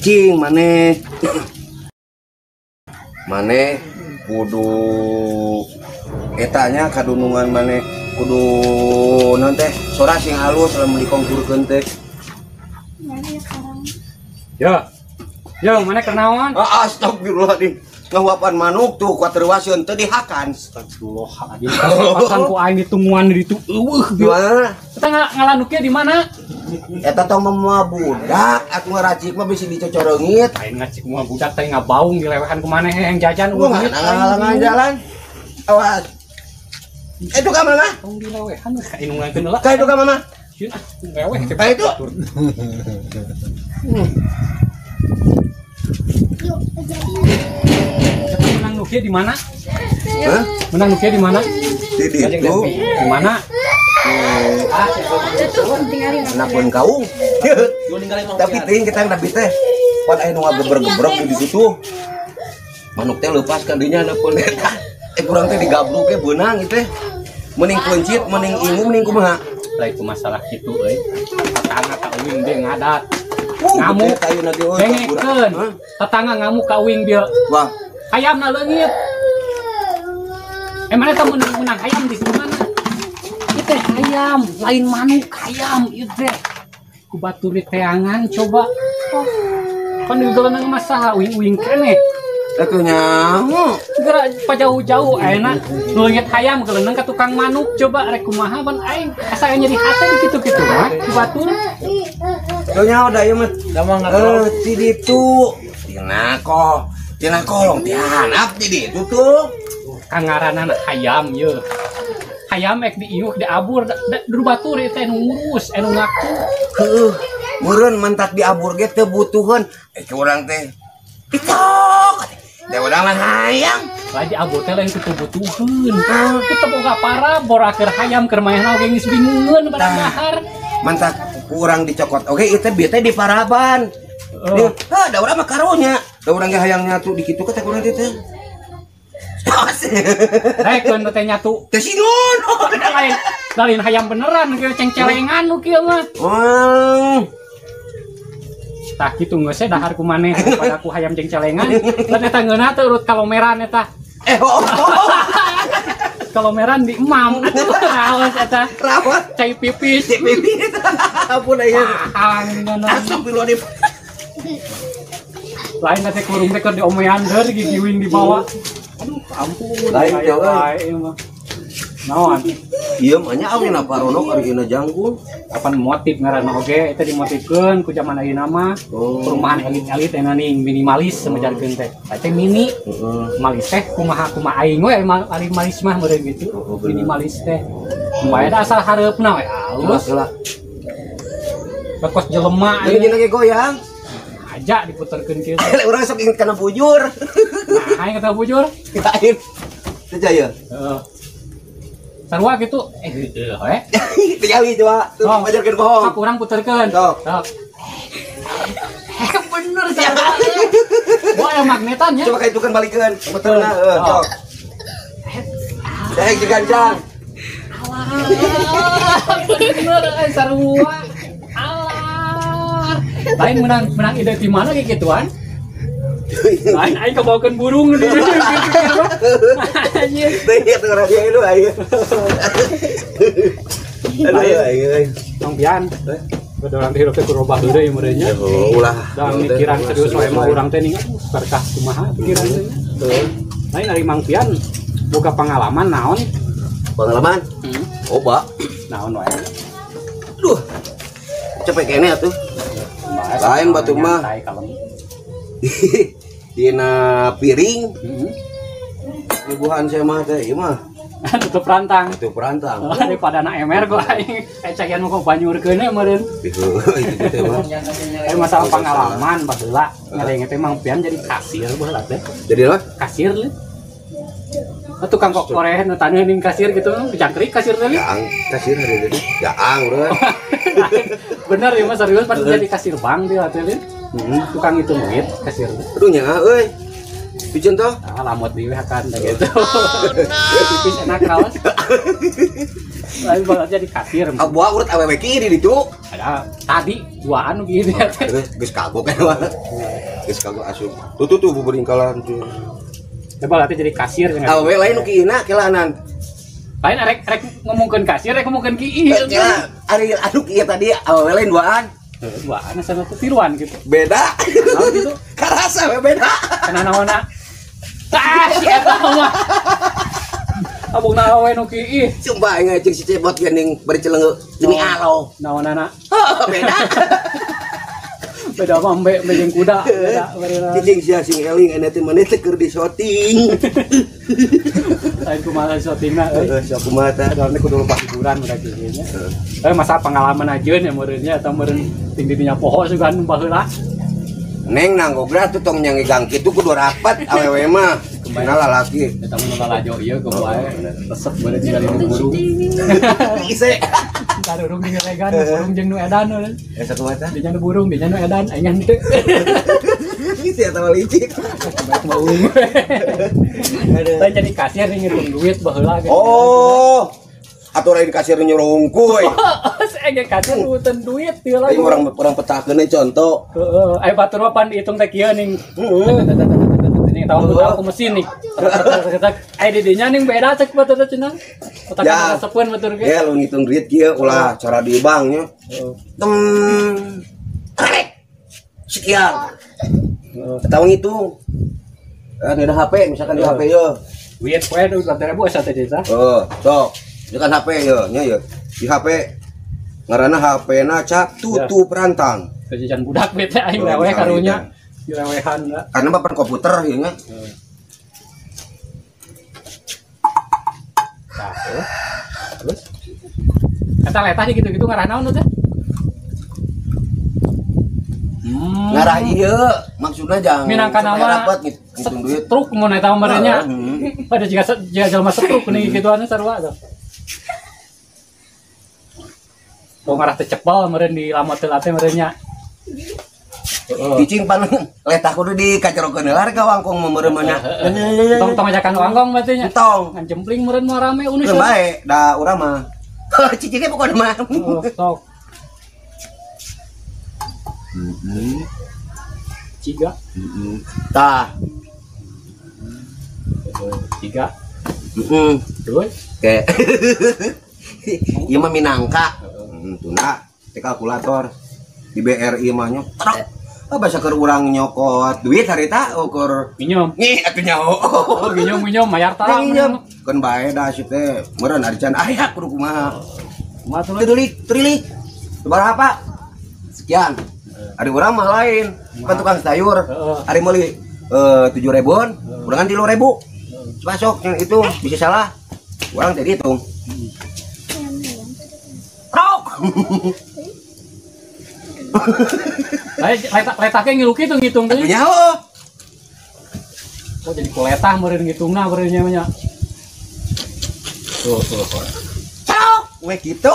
Cicing maneh. Maneh kudu eta nya kadunungan maneh kudu naon teh sora sing halus lamun dikongkurkeun teh. Yo. Yo, maneh keur naon? Ah, astagfirullahaladzim. Ngahuapan manuk tuh kuat terwaseun teu dihakan. Astagfirullahaladzim. Kapan ku aing ditungguan di ditu eueuh. Gimana? Eta ngalanduknya di mana? Eta tong mah budak, atuh ngaracik mah bisi dicocoreungit. Aing ngacik moal budak teh ngabaung dilewehan ku maneh yang jajan Gua ngalangan jalan. Awas. Itu ka mana? Tong dilewehan ka inungankeun heula. Ka itu ka mana? Sieun ah, leweh. Ka itu. Yuk, jadi. Menang nukia di mana? Hah? Menang nukia di mana? Di ditu. Di mana? Napun kaung. Tapi teuing kita nabi teh. Pan aya nu ngageber-gebrok di situ. Manuk teh leupas ka dinya napun eta. Kurang teh digabluk ge beunang ieu teh. Mending kuncit, mending ingu, mending kumaha? Lah itu masalah kitu euy. Tetangga ka uing dia ngadat. Ngamuk. Dengekeun. Tetangga ngamuk ka uing dia. Wah. Hayamna leungit. Mana teh menang hayam di mana? Ieu teh hayam, lain manuk hayam ieu teh. Ku batur teangan coba. Pan digeleneng mah saha uing-uing keneh. Atuh nyaho. Geura pajauh-jauh ayeuna nu leungit hayam geleneng ka tukang manuk coba rek kumaha pan aing asa nyeri hate di kitu-kitu mah ku batur. Tuh nyaho da ieu mah. Ti ditu. Tina ko. Tina kolong tihanap di ditu tuh. Kangaranana hayam ye. Hayam ek diiuk diabur da batur teh nu ngurus anu ngaku. Heuh. Meureun mantak diabur ge teu butuheun. Urang teh. Pitok. Da urang mah hayam. Lain diabur teh lain teu butuheun. Teu boga parabor akhir hayam keur manehna oge geus bingungeun barang dahar. Mantak ku urang dicokot. Oke, ieu teh bieu teh di paraban. Heuh, da urang mah karunya. Da urang ge hayang nyatu di kitu teh urang teh. Rek teh nyatu. Teh sinun. Lain hayam beneran kieu cengcelengan nu kieu mah. Tah kitu geus dahar ku maneh daripada ku hayam cengcelengan. Dan eta ngeunah teh urut kalomeran eta. Kalomeran di emam. Rawas eta. Rawas. Cai pipis. Cai pipis. Ampun aing. Astagfirullahaladzim. Lain teh kurung teh keur diomean deur gigiwing dibawa. Aduh, ampun. Lain teh euy. Naon? Ieu mah nya awina paronok ari dina jangkung. Kapan motif ngaranna oge eta dimotifkeun ku zaman ayeuna mah. Perumahan elit-elit eta ning minimalis semejarkeun teh. Teh mini. Malis teh kumaha kumaha aing we ari malis mah meureun gitu. Minimalis teh. Bae da asal hareupna we alus. Lah. Bekos jelema ieu dina ge goyang. Aja diputerkeun kieu. Urang sok inget kana bujur. Nah, aing kata bujur. Lain. Teu jaya. Heeh. Sarua gitu, heueuh we. Tinggali coba, tuh ajarkeun bohong. Sok urang puterkeun. Sok. Bener sarua. Wah, aya magnetan nya. Coba kaitukeun balikeun, puterna heuh, sok. Dahek digancang. Alah. Bener euy sarua. Alah. Lain menang ide di mana kayak gituan? Lain aing kebawakeun burung gitu. Anjir. Teh teu rahasia itu aing. Aduh aing. Tong pian. Kudu urang teh hirup teh kudu robah deui meureun nya. Ulah. Da mikiran serius wae mah urang teh ning berkah kumaha pikiran teh nya. Lain ari Mang Pian boga pengalaman naon? Pengalaman? Loba. Naon wae? Aduh. Cepet kene atuh. Lain batu mah. Dina piring. Ibuhan saya mah teh ieu mah. Tutup rantang. Tutup rantang. Daripada anak MR gua aing cayan mah banyurkeun we meureun. Gitu teh mah. Masalah pengalaman baheula ngareng teh Mang Pian jadi kasir baheula teh. Jadi apa? Kasir leuh. Tukang kok korehan nu taneuh ning kasir gitu, jangkrik kasir teh. Jaang, kasir hari tadi. Jaang udah. Bener ya mas serius pas jadi kasir bank dia teh. Tukang itu duit kasir. Aduh nya euy. Piceun toh? Ah lamot deui akan teh gitu. Pipis enak kaos. Lain bakal jadi kasir. Abuah urut awewe kiri ditu. Ada tadi duaan gitu ya. Geus kagok kan mah. Geus kagok asup. Tuh tuh buburingkalan tuh. Coba latih jadi kasir cenah. Awewe lain nu kiina kelanan. Lain arek rek ngomongkeun kasir rek ngomongkeun kieu. Kela ari anu kieu tadi awewe lain duaan. Duaan sama tiluan gitu. Beda. Naon gitu. Karasa we beda. Kana naonna. Tah si eta mah. Abungna awewe nu kieu. Sumpah aing jeung si Cebot geuning bari celengeu demi alo. Naonana? Beda. Beda mah embe embe jeung kuda. Beda beda. Cicing sia sing eling aya teh maneh teh keur di shooting. Lain kumaha shootingna euy. Heeh, sok kumaha tah. Padahal kudu lupa hiburan udah kieu nya. Masa pengalaman ajeun ya meureunnya atau meureun ting didinya poho sugan baheula. Neng nanggogna tuh tong nyangigang kitu kudu rapat awewe mah. Kenal lalaki. Eta mah lalajo ieu ke wae. Resep beureun tinggal di burung. Ise. Tarurung jeung regan, burung jeung nu edan. Eh satu mata. Dinya nu burung, dinya nu edan, aing henteu. Ise eta mah licik. Baik mah uing. Lain jadi kasir ngitung duit baheula gitu. Oh. Atuh lain kasir nyuruh hungkuy. Saya ge kasir nuhun duit teu lah. Aing orang petakeun contoh. Heeh, aya batur mah pan dihitung teh kieu ning. Heeh. Ning tahu ku mesin nih. Aya di dinya ning beda cek batur teh cenah. Otak resepeun batur ge. Ya lu ngitung duit kieu ulah cara di bank nya. Tem. Krek. Sekian. Tahu ngitung. Ada HP misalkan di HP ye. Duit poe 200.000 asa teh desa. Heeh, sok. Ini kan HP ya, nya ya. Di HP ngaranna HP-na cap tutup rantang. Jajan budak bete aing leweh karunya. Dilewehan lah. Karena mah komputer ya nya. Nah, terus kata letah gitu-gitu ngarah naon teh? Ngarah ieu maksudna jangan minangka nama rapat ngitung duit. Truk mun eta mah nya. Pada jika jelema setruk nih gituanna sarua tuh. Oh ngarah teh cepel meureun di lamot teh meureun nya. Cicing pan letah kudu dikacerokeun heula ka wangkong meureun mana. Tong tong ajakan wangkong berarti nya. Tong. Ngan jempling meureun mah rame unus. Keun bae da urang mah. Cicingnya pokona mah. Oh, sok. Ciga. Tah. Ciga. Terus kayak ieu mah minangka. Tuna teh kalkulator di BRI mah nya. Ah basa keur urang nyokot duit harita ukur minjem. Nih atuh nyaho. Oh, minjem mayar tah. Minjem. Keun bae da si teh meureun ari can aya kudu kumaha. Kumaha tuh? Trilik. Sabaraha Pak? Sekian. Ari urang mah lain, kan tukang sayur. Ari meuli 7 ribuan, urang kan 3.000. Masuk yang itu bisa salah. Urang tadi hitung. Rok. Letahnya ngilu kitu ngitung teh. Nyaho. Oh jadi kuletah meureun ngitungna meureun nya nya. Tuh tuh. Cok, we kitu.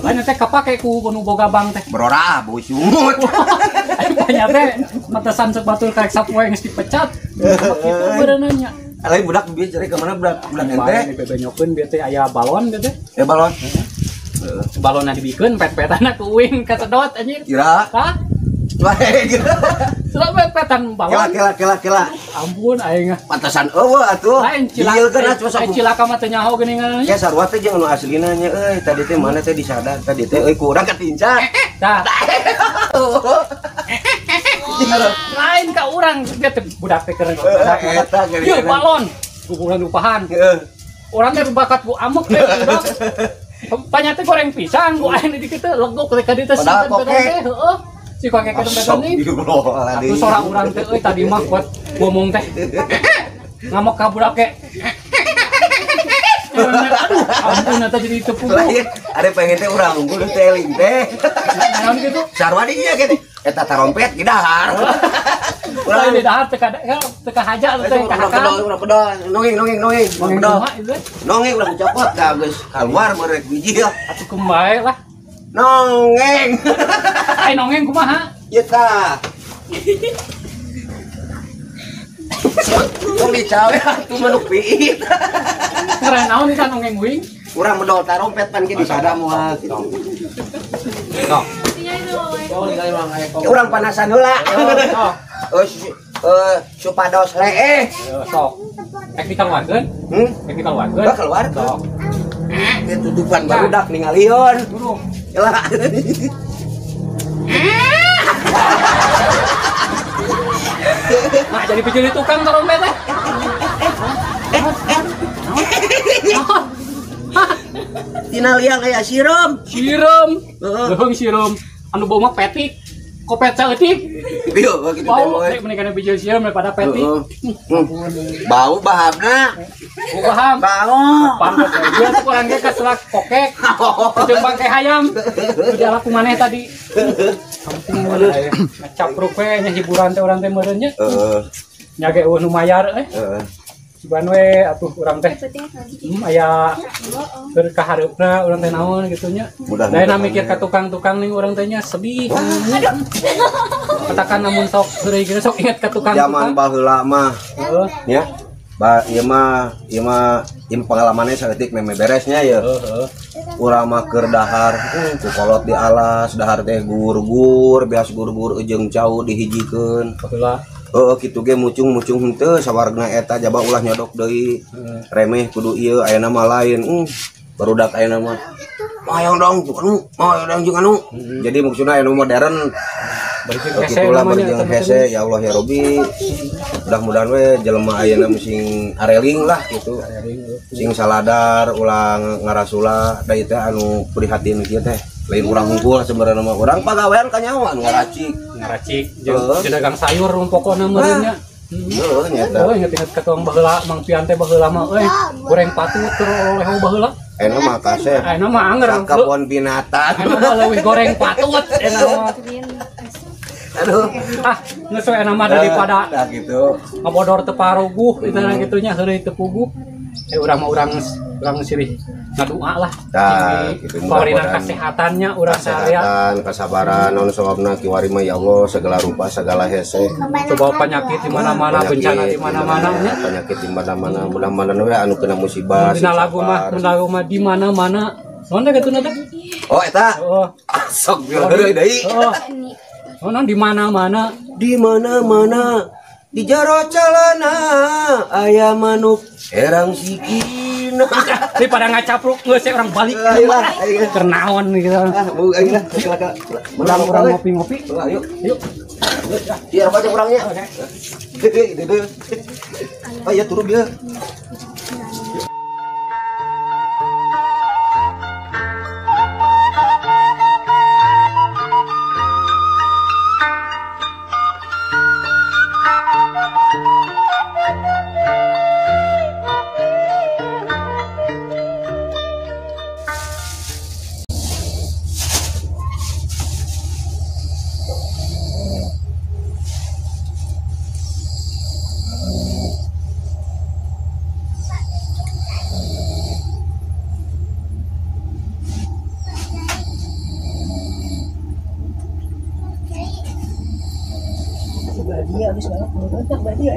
Lain teh kapake ku nu boga bank teh. Berora bau sungut. Nya teh matesan cek batur karek sapoe geus dipecat. Kitu meureun nya. Lain budak bieu cari ka mana budak budak ente. Dibebenyokeun bieu teh aya balon bieu teh. Ya balon. Balonna dibikeun pet-petana ku uing kasedot anjir. Kira. Hah? Bae gitu. Sudah pet-petan balon. Kela kela kela. Ampun aing. Pantesan eueuh atuh. Lain cilaka. Cilaka mah teu nyaho geuningan. Ya sarua teh jeung anu aslina nya euy tadi teh mana teh disadar tadi teh euy kurang katinca. Tah. Lain ka urang dia teh budak teh keur eta geuningan. Yeuh balon. Kuburan rupahan. Heeh. Urang teh bakat ku amuk teh budak. Panyate goreng pisang ku aing di kitu legok teh ka dieu teh koke. Heeh. Si koke keur beton nih. Atuh sora urang teh euy tadi mah kuat ngomong teh. Ngamok ka budak ke. Aduh, ampun eta jadi tepung. Lain, ada pengen teh urang unggul teh eling teh. Naon kitu? Sarua di dieu kitu. Eta tarompet di dahar. Urang di dahar teh ka haja teh ka hakan. Urang pedol, nongeng nongeng nongeng, pedol. Nongeng urang copot ka geus keluar merek biji. Atuh kumaha lah. Nongeng. Ai nongeng kumaha? Ieu tah. Tong dicawe atuh manuk piit. Ngaran naon eta nongeng uing? Urang medol tarompet pan ge disada moal kitu. Sok. Urang panasan heula. Supados leeh. Sok. Ek dikaluarkeun? Ek dikaluarkeun? Bah keluarkeun. Tutupan barudak ningalieun. Lah. Nah, jadi pijul tukang trompet teh. Tina liang aya sireum. Sireum. Leuheung sireum. Anu bau mah petik. Kopet saeutik. Bieu kitu teh moe. Mendingan bijil sireum daripada petik. Bau bahabna. Bau baham. Bau. Pantes dia tuh urang ge kaselak kokek. Jeung bangke hayam. Udah laku maneh tadi. Ampun aya. Capruk we nya hiburan teh urang teh meureun nya. Heeh. Nya ge eueuh nu mayar euy. Heeh. Cuman we atuh urang teh. Aya keur kahareupna urang teh naon kitu nya. Lain mikir ka tukang-tukang ning urang teh nya sedih. Katakan namun sok heureuy geus sok inget ka tukang-tukang. Zaman baheula mah. Heeh. Nya. Ba ieu mah ieu pengalamannya saeutik meme beresnya ya. Heeh. Urang mah keur dahar, ku kolot di alas, dahar teh gur-gur, beas gur-gur jeung cau dihijikeun. Baheula. Heeh kitu ge mucung-mucung henteu sawargna eta jaba ulah nyodok deui. Remeh kudu ieu ayeuna mah lain. Barudak ayeuna mah. Hayang dong jeung anu, hayang jeung anu. Jadi maksudna anu modern. Gitulah berjeng hese ya Allah ya Robi. Mudah-mudahan we jelema ayeuna sing areling lah gitu. Sing saladar ulah ngarasula da ieu teh anu prihatin kieu teh. Lain urang hungkul sebenarnya mah urang pagawean kanyawan ngaracik. Ngaracik jeung dagang sayur pokona meureun nya. Heuh nya eta. Heuh inget-inget ka tukang baheula Mang Pian teh baheula mah euy goreng patut keur oleh baheula. Ayeuna mah kasep. Ayeuna mah anger kebon binatang. Ayeuna mah leuwih goreng patut ayeuna mah. Aduh. Ah, geus we mah daripada nah gitu. Ngabodor teu paruguh kitu kitu nya heureuy teu puguh. Urang mah urang silih ngadoa lah. Tah, kitu mudah-mudahan kesehatannya urang sadaya. Kesehatan, kesabaran, naon sababna kiwari mah ya Allah segala rupa segala hese. Coba penyakit di mana-mana, bencana di mana-mana nya. Penyakit di mana-mana, mudah-mudahan we anu kena musibah. Dina lagu mah di mana-mana. Naon teh kitu teh? Oh, eta. Heeh. Sok heureuy deui. Heeh. Naon di mana-mana? Di mana-mana di jero calana aya manuk erang sikina. Daripada ngacapruk geus orang balik. Keur naon gitu. Ah, ayo lah, silakan. Urang ngopi-ngopi. Ayo. Yuk. Biar aja orangnya. Oh iya turun dia. Dia habis banget, banyak banget ya.